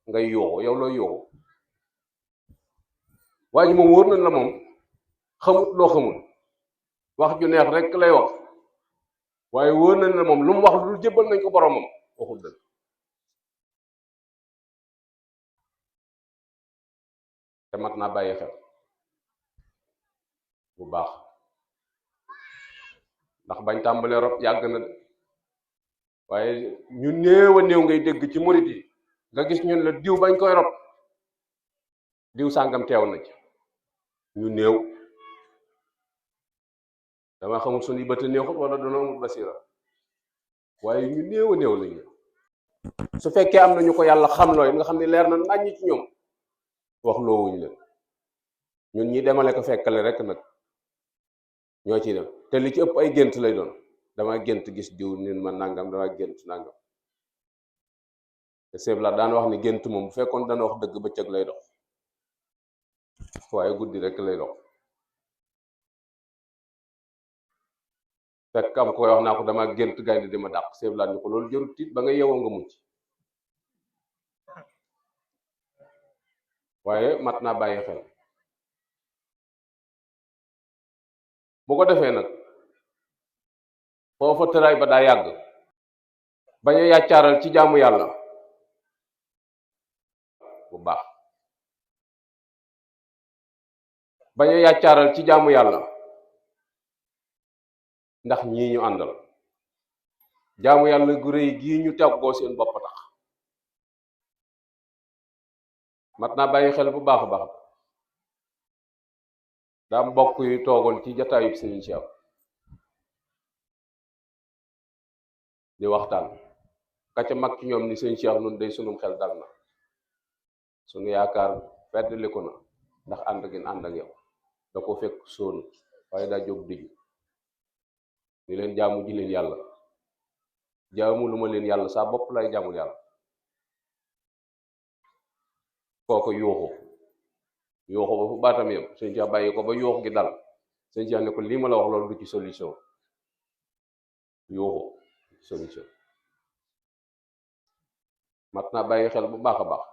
ngay yuuxu yow looy yuuxu waa ji moom wóor nañ la moom xamut loo xamul wax ju neex rek lay wax waaye wóor nañ la moom lu mu wax lu jébbal nañ ko boromam waxul dëgg te mat naa bàyyi xel bu baax ndax bañ tàmbalee rob yàgg na de waaye ñu néew a néew ngay dégg ci murit yi nga gis ñun la diw bañ koy rob diw sàngam teew na ci ñu néew dama xamul suñu bët neexut wala dana amul basira waaye ñu néew a néew lañu su fekkee am na ñu ko yàlla xam looy nga xam ne leer na naññ ci ñoom wax loowuñ leen ñun ñi demale ko fekkale rek nag ñoo ciy dem te li ci ëpp ay gént lay doon dama gént gis diw nin ma nangam dama gént nangam te seeb la daan wax ni gént moom bu fekkoon dana wax dëgg bëccëg lay dox waaye guddi rek lay dox fekk am koy wax naa ko dama gént gaynde di ma dàq seeb la ni ko loolu jërut tiit ba nga yewoo nga mucc waaye mat naa bàyyi xel bu ko defee nag foofa tëraay ba daa yàgg bañ a yàccaaral ci jaamu yàlla bu baax bañ a yàccaaral ci jaamu yàlla ndax ñii ñu àndal jaamu yàlla gu rëy gii ñu teggoo seen bopp tax mat naa bàyyi xel bu baax a baax daa mbokk yu toogoon ci jataayub Sëriñ Cheikh di waxtaan ka ca mag ci ñoom ni Sëriñ Cheikh nun day sunum xel dal na sunu yaakaar feddliku na ndax ànd gin ànd ak yow da ko fekk sóonu waaye daa jóg diju ni leen jaamu ji leen yàlla jaamu lu ma leen yàlla saa bopp lay jaamul yàlla kooko yuuxu ba fu baatam yam Sëriñ Cheikh bàyyi ko ba yuux gi dal Sëriñ Cheikh ne ko lii ma la wax loolu du ci solution yuuxu solution mat naa bàyyi xel bu baax a baax